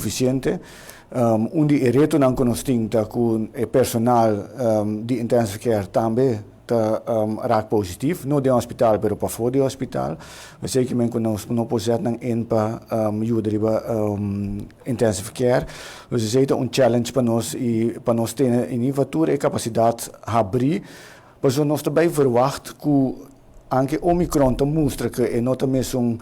suficiente. Un di e retonan cu nos tin ta cu e personal di intensive care tambe ta raak positief, no den hospital pero pafó di hospital. Esey ki men cu nos no por zet nan in pa yuda riba intensive care. Dus esey ta un challenge pa nos y pa nos tene in ieder geval tur e capacidad habri. Pasobra nos ta bay verwacht cu anke Omicron ta mustra cu e no ta mesun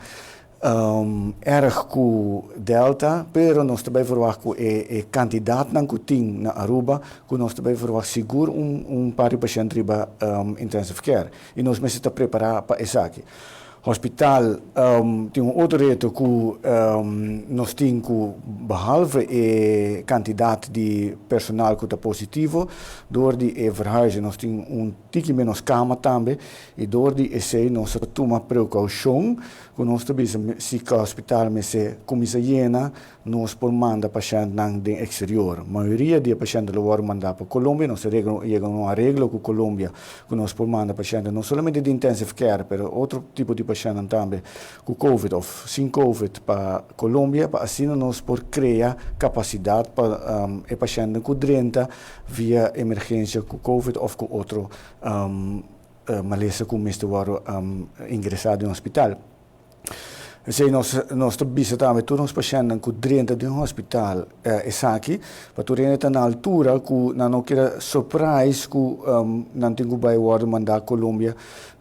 Erg cu Delta, pero nos ta bay verwacht cu e cantidadnan cu tin na Aruba, cu nos ta bay verwacht sigur un par di pashent riba intensive care. Y nos mester ta prepara pa esaki. Hospital tin un otro reto cu nos tin cu behalve e cantidad di personal cu ta positivo, door di e verhuizen nos tin un tiki menos cama tambe y door di esey nos a tuma precaucion Ku nos ta bisa si ku hospital mester kuminsá yena, nos por manda pashèntnan den eksterior. Mayoria di e pashèntnan lo wòrdu mandá pa Colombia. Nos ta yega un areglo ku Colombia ku nos por manda pashèntnan no solamente di intensive care, pero otro tipo di pashèntnan tambe ku covid òf sin covid pa Colombia pa asina nos por krea kapasidat pa e pashèntnan ku drenta via emergensia ku covid òf ku otro malesa ku mester wòrdu ingresá den hospital. Esei nos nos ta bisa tambe tur nos pashèntnan ku drenta den hospital esaki pa tur hende ta na altura ku nan no keda surprise ku nan tin ku bai wòrdu mandá Colombia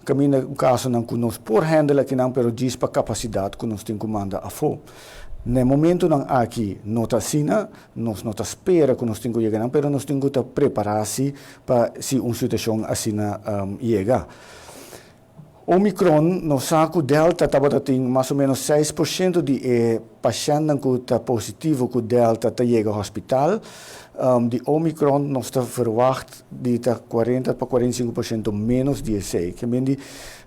kaminda kasonan ku nos por handle akinan pero djis pa kapasidat ku nos tin ku manda afó. Na e momentunan aki no ta asina. Nos no ta spera ku nos tin ku yega nan, pero nos tin ku ta prepará si pa si un situashon asina yega. Omicron, nos sa ku Delta tabata tin mas o ménos 6% di e pashèntnan ku ta positivo ku Delta ta yega hospital. Di Omicron nos ta verwagt di ta 40 pa 45% ménos di esei. Ke men di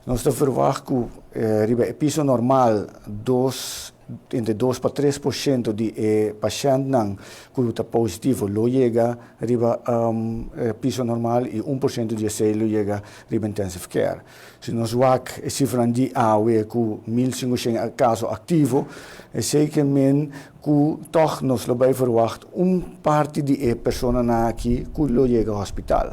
nos ta verwagt ku riba e piso normal dos Entre 2 pa 3% di e pashèntnan ku ta positivo lo yega riba piso normal i 1% di esei lo yega riba intensive care. Si nos wak e sifranan di awe ku 1500 kaso aktivo, esei ke men ku tòg nos lo bai verwagt un parti di e personanan aki ku lo yega hospital.